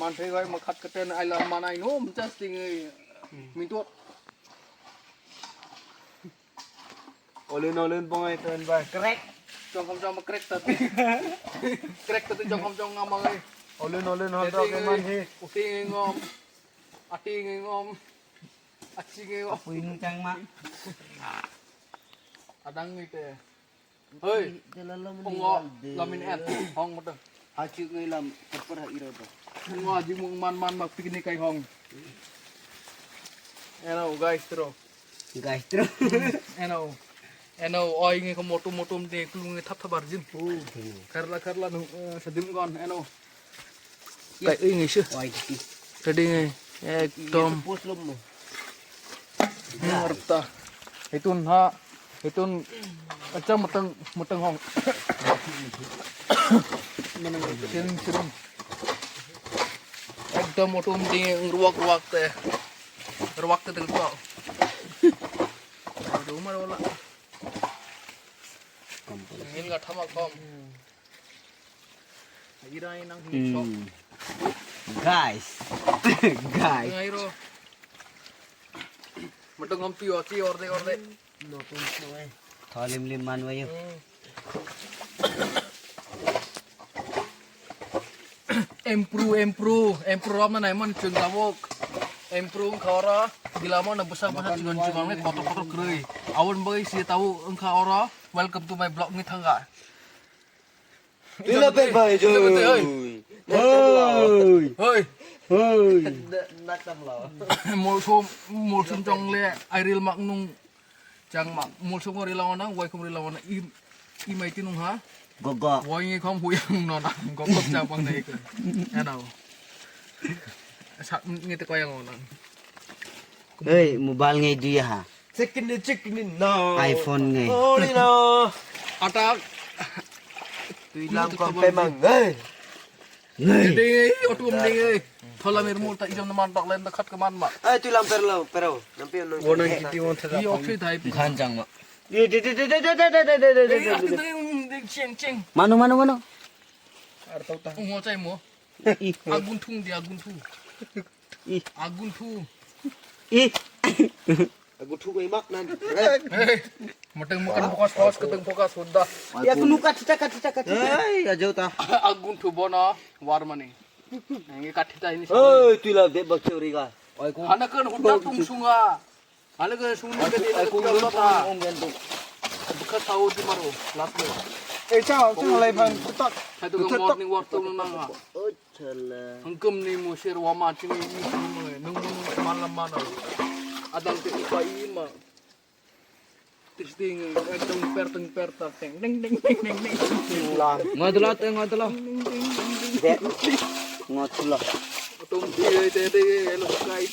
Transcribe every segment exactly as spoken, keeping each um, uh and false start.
Manthai bai makhat keten aila manai no mchas tingi mintot. Olin olin bongai ten bai. Krek. Jongkam jong krek tati. Krek tati jongkam jong ngamangai. Olin olin hol dok eman hi. Uti ngom. Ati ngom. Achi ngom. Apui nung changma. Adang ngite. Hoi. Pungo lamin en. Hong mata. Hachu ngai lam kepar ha iro to. Pungo aji mung man man mak picnic kai hong. Eno guys tro. Guys tro. Eno. Eno oi ngai ko motum motum de kulung ngai thap thap arjin. Karla karla nu sadim gon eno. Kai ui ngai se. Oi di. Ready ngai. Ekdom. Post lom mo. Ngarta. Hitun ha, hitun kacang matang, matang hong. Siring, siring. Ekdom motum di ruak, ruak te. Ruak te tengko. Aduh, mar wala. Ini enggak thamak kom. Irai nang sok. Hmm. Guys. Guys. Ngai ro. Matang om pio si orde orde. Tholim lim man wayo. Hmm. Improve, improve, improve rwmna naimani chwng tabuk. Improve wngkha oro. Gilamo no bwsa bwsa chikon chikon wngwi kotor kotor kwrwi. Aboni bagwi se tabuk wngkha oro. Welcome to my vlog ni thangkha. Tila pek bai joi. Hoi. Hoi. Hoi. Nakam lao. Molsom, molsom chong le airil mak nung chang mak. Molsom ko rila wana, wai kom rila wana. I, i mai tinung ha. Gogo. Wai ngi kom huyang no na. Gogo chang pang na ikon. Ano. Sa ngi te koyang wana. Hei, mobile ngai duya ha. Chicken, chicken, no. iPhone ngai. Oh, no. Atak. Tui lam kom pe mang, hey. Ngai. Ding, otum ding. Thola mir mul ta ijam na man tok len ta khat ka man ma. Hey, tui lam per lo, pero. Nampi no. Wona kiti won thada. I oksi thai pi. Khan chang ma. Ye, de, de, de. Ding, ding, ching, ching. Manu, manu, manu. Ar tau ta. Mo chai mo. Ih. Agun thung di, agun thung. Ih. Agun thung. Ih. Agun thung bai mak nan. Hey. Mateng makan fokus, fokus, keteng fokus, sudah. Ya kunu kati ta, kati ta, kati ta. Hey, ajo ta. Agun thung bono, war mani. Ngi kati ta ini. Hey, tui la de bak chori ga. Oi, ku. Hana kan huda tung sunga. Hana kan sung ni kati ta. Bukha tau di maro, last lo. Eh, chao, chao, lai phan, kutak. Hai tu morning walk tu nang ha. Oh, chala. Hangkam ni mo sher wa ma chini ni sung mo nung nung malam mana. Adang te ipa ima. Tis ding, eh, teng per, teng per, ta, teng, ding, ding, ding, ding, ding. Ngodla, te ngodla. Ding, ding, ding, ding. De. Ngodla. Tum ti, eh, te, te, eh, hello, guys.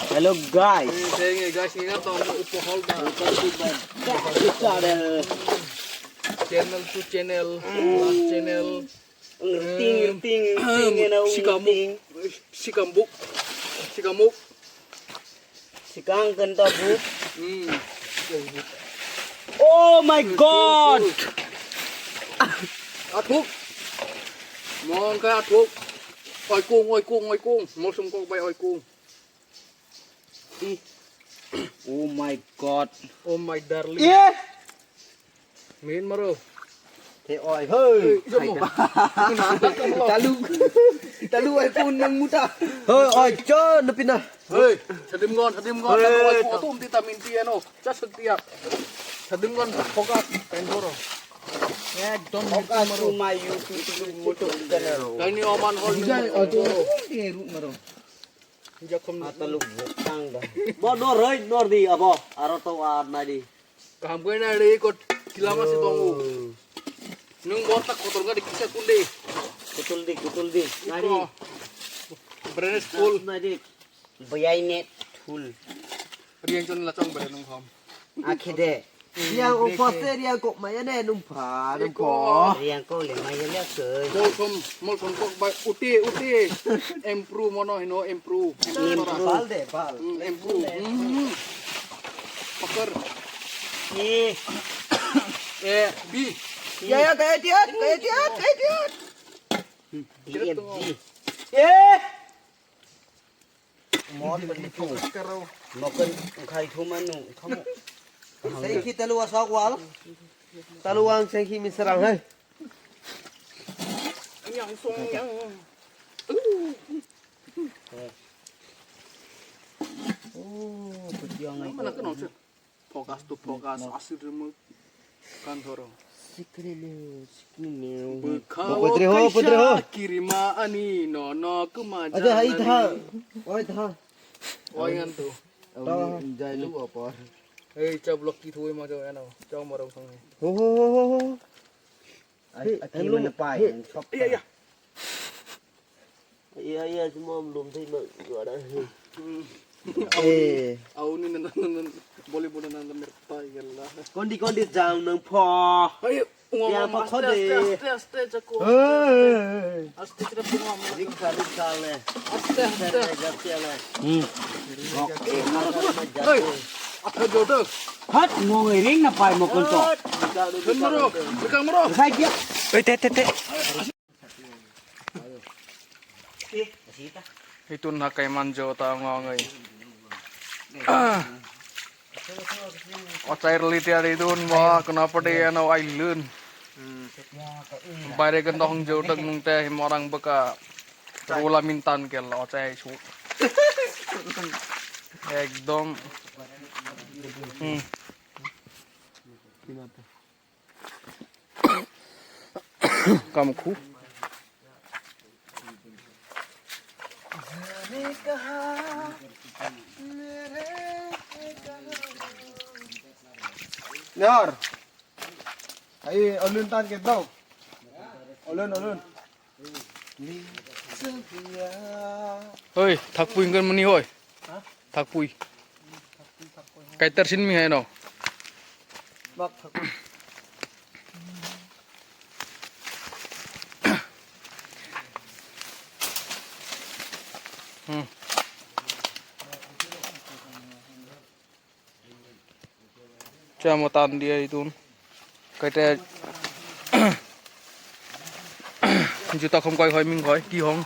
Hello, guys. Eh, te, eh, guys, ini kan tong upo hol da. Welcome to my channel. Channel to channel, last channel. Ngerting, ngerting, ngerting, eno Sikamuk, ngerting. Sikamuk, Sikamuk. Sikang kenta buk. Hmm. Oh my God! Athuk. Mong ka athuk. Oikung, oikung, oikung. Mosum kok bai oikung. Ih. Oh my God. Oh my darling. Ih. Min maro. Te oi, hoi. Hey, ijamo. Talu. Talu ai kun nang muta. Hoi, oi, cho, napina. Hey, sadim gon, sadim gon, hey, sadim gon, to. Otum ti tamin ti ano. Cha sut tiya. Sadim gon, fokus, pen boro. Ekdom fokus maro. To my YouTube, YouTube channel. Kaini oman hol. Ijai, ojo. Ti ru maro. Jakhom. Ataluk bukang da. Bo nor roi nor di abo. Aro to ar nai di. Kaham khe nai di kot kilama si tongo. Nung bo tak kotor gadi kisa kunde. Kutul di, kutul di. Nai di. Brain school. Nai di. Bayai net thul. Riang chon la chong bere nung kham. Akhede. Riang o poste riang kok maya ne nung pha nung pho. Riang kok le maya le soi. Molsom, molsom kok bai uti, uti. Empru mono hino empru. Empru. Bal de, bal. Hmm, empru. Hmm. Pakar. E. E, B. Ya, ya, kaya dia, kaya dia, kaya dia. E, F, G. E. Mor pwrwng tu. Nokol wngkhai thumanu, thamu. Sengkhi talu asok wal. Talu ang sengkhi misrang hai. Yang song yang. Oh, kutiang ai. Mana kena sih? Focus to focus, asir remuk kan thoro. Sikri le, sikri le. Bwkha o Pwdre ho, pwdre ho. Kaisa kirima ani no no kwma Aja hai janani. Tha. Oi tha. Oi ngan tu. Tha. Jai lu apor. Hei, chap lok ki thui ma jo ano. Chau marau sang. Ho ho ho ho ho. Ai, Hey, ai, hello. Mana pai, Hey. Sok. Iya, iya. Iya, iya, semua belum terima juara. Eh. Au ni nan nan nan boleh boleh nan nan mertai gela. Kondi kondi jang nang pho. Ayo, ngomong Ya, apa aste, kode? Aste, aste, aste, jago. Hei. Aste, kita pun ngomong. Riksa, riksa le. Aste, aste. Riksa, riksa le. Hmm. Hei, apa jodoh? Hat, mau ngering na pai mau konco. Kan mero, bukan mero. Saya dia. Eh, te, te, te. Hitun hakai manjo ta ngongoi. Ochai rili tiari dun mo kena pade ano ailun. Bare gendo hong jo tak nung te morang beka. Rula mintan kel ochai su. Ekdom. Hmm. Kam khu. Nor. Ai, olun tan ke dau. Olun, olun. Hoi, thakpui wngkhan mani hoi. Ha? Thakpui. Kaitor sin mi hai no. Bak thakpui. Hmm. Chamo tan dia itu. Kaite juta khom koi hoi ming koi ki hong.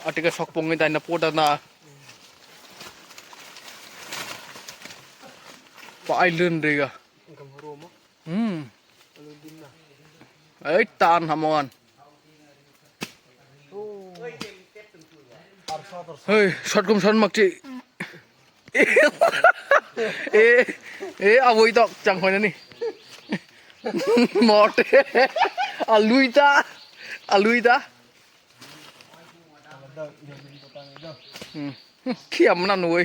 Atike sok pongni daina poda na. Pa ai lun dega. Hmm. Ei tan hamon. Hei, shot gum shot makchi. Eh, eh, aboi tok chang hoi nani. Mote. Alui ta. Alui ta. Hmm. Khiam na nui.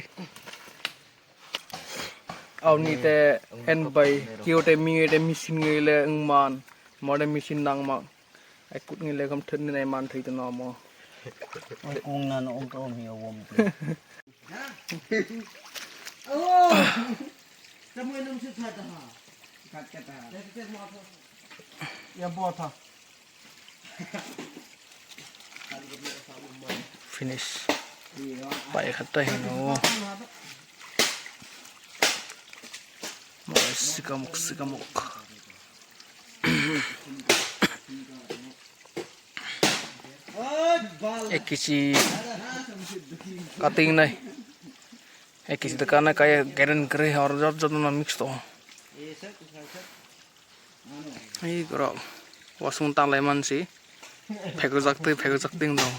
Auni te en bai kio te mi te machine ngi le wngman, mode machine nangma. Ai kut ngi le kam thun nai man thai tano mo. Oi kung na no ong to mi o wom te. Awo. Tamo enam se tha ta ha. Kat kat ta. Ya bo tha. Finish. Pai khatta hino. Mo sikamuk sikamuk. Ek kichi cutting nai. Ek kichi dekana kaya geren kere hor jor jor na mix to. Ei goro wasung tanglai mansi phekjak twi phekjak ting dong.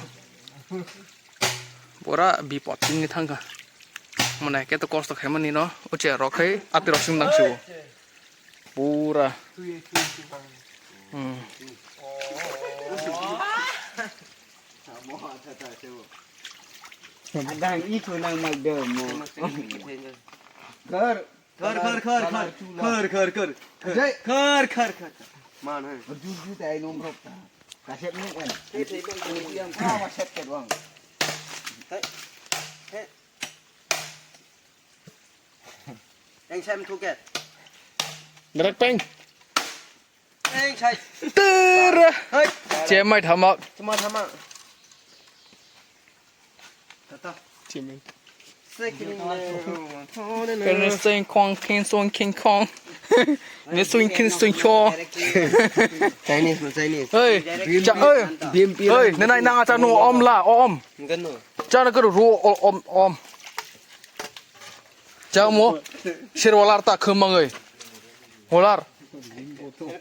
Pura bipot tini thangkha. Mane keto kosto khaimani no uche rok khai ati rok sing dang sibo. Pura. Hmm. Adang itu nang magdemo. Gar Khar, khar, khar, khar. Khar, khar, khar. Ajay. Khar, khar, khar. Man hai. Jul jul tai nom rok ta. Kasep ni kan. Thei, thei, thei, thei. Yang ka wa sep ke doang. Thei. Thei. Yang sem thu ke. Berak peng. Eng sai. Ter. Hai. Chemai thamak. Chemai thamak. Tata. Chemai. Kene sing kong, king song, king kong. Ne sing king sing cho. Chinese no Chinese. Hey, cha, hey. B M P hey, ne nai nang acha no om la, om. Gano. Cha na kero ro, om, om. Cha mo, sir walar ta khum mangai. Walar.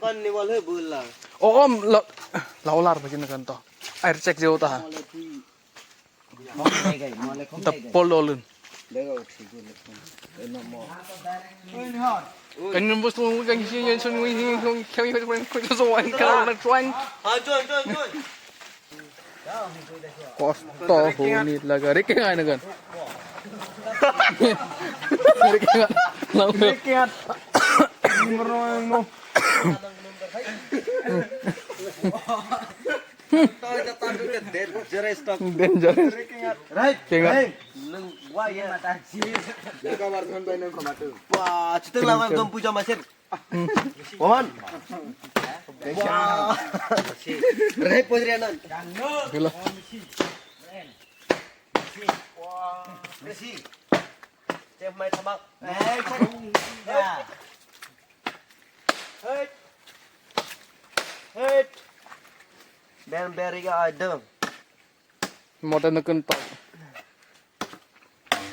Kon ni wal he bul la. O, om, la, la walar bagi na kan to. Air check jeo ta. Tapol dolun. Kan ni bus tu kan si yang sun wi hing hong kau yang kan so wan kan na tuan. Ha, join, join, join. Kosto huni laga rike ngai nagan. Rike ngai. Dangerous talk. Dangerous. Right. Kenga. Hey. Nung wa ya mata ji. Buka war dhan bai nang khoma tu. Wah, chiteng lawan dom puja masir. Wawan. Wah. Rai pojri anan. Gila. Wah. Chef mai thamak. Hey. Hey. Hey. Ben beriga aydın. Mote nukun to.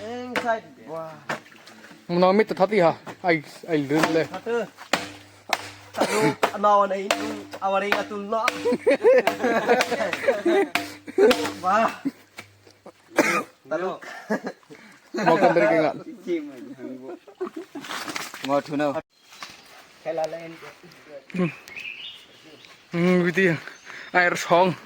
Inside. Wah. Muna mi to thati ha. Ai, ai lun le. Thatu. Thatu, ana wana itu, awari atul na. Wah. Taluk. Mau kan dari kenga. Mau tuna. Hmm, gitu ya. Air song.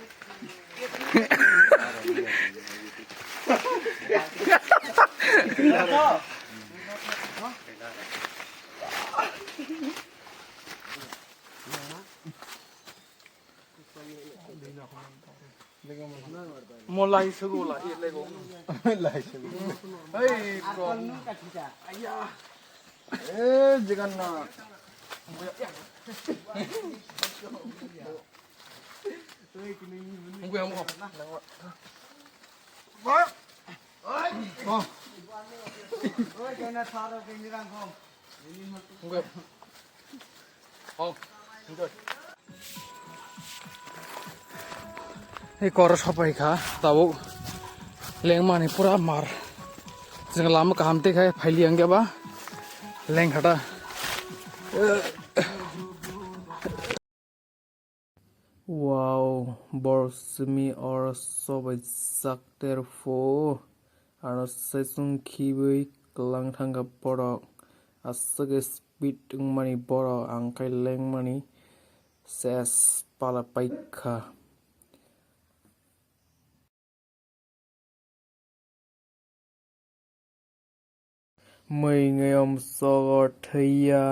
Mo lai sugu la, i lego. Lai sugu. Hey, bro. Aya. Eh, Jagannath. Unggu ya, unggu. Oh. Unggu ya. Oh, enjoy. Ei kor sopai kha, tabuk lengmani pura mar. Jeng lama kaham tei khai phaili ang ba leng khata. Wow, bor simi or sobai sak ter pho. Ano sesung khibai klang thangkha borok. Aswk speed wngmani borok ang khai lengmani ses pala paikha. Mwngwi omsogo thwiya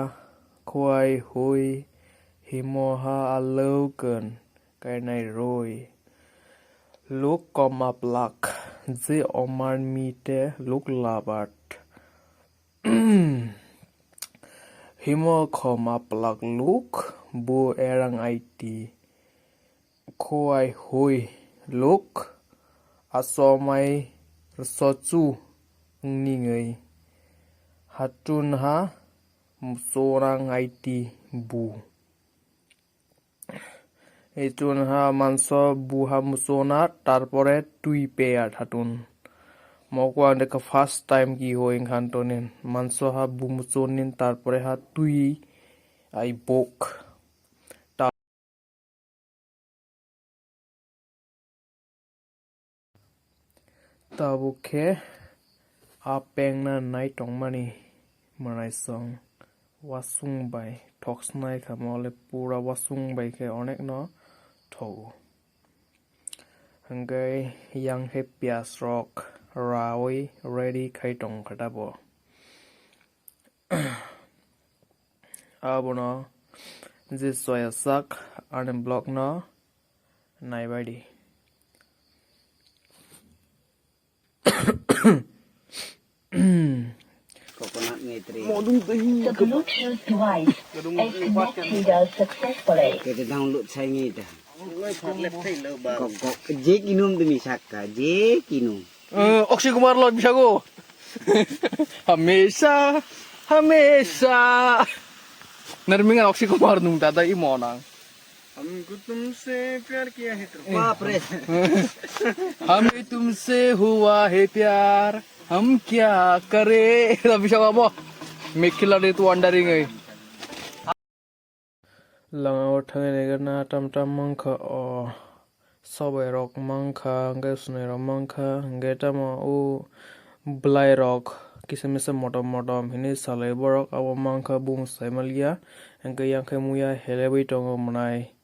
khwai hui himoha alwkwn kainai rwi. Luk komaplak je omar mite luk labat. Himo khomaplak luk bu erang aiti. Khwai hui luk asomai rwsochu wngningwi hatun ha musorang aiti bu. Itun ha manso bu ha musona tarpore twi peya hatun. Moko ang dekha first time ki hoi khan tonin manso ha bu musonin tarpore ha twi ai bok. Tabuk khe a pengna nai tongmani mwnaisong wasung bai thoksnai kha, mole pura wasung bai khe onekno thogo. Hwnkhe yang khe piyaj rok raui ready khai tong kha tabuk. Abono je soya sak ani vlog no naibai di. Coconut ngai tri. The Bluetooth device is connected successfully. Kete download sai ngai ta. Gok gok je kinum demi sakka je kinum. Eh, Akshay Kumar lo bisago. Hamesha, hamesha. Narminga Akshay Kumar nung dada i monang. Hamko tumse pyar kiya hai to. Baap re. Hame tumse hua hai pyar. Hum kya kare? Rabi sama bo. Mekhila de tu wandering ai. Lama o thangwi naikhe na tam tam mankha o. Sobai rok mankha, hwnkhe swnai rok mankha, hwnkhe tamo o bwlai rok kisa misa motom motom hinwi salai borok abo mankha bumung sai manliya, hwnkhe yang khe muya helebwi tongo mwnai.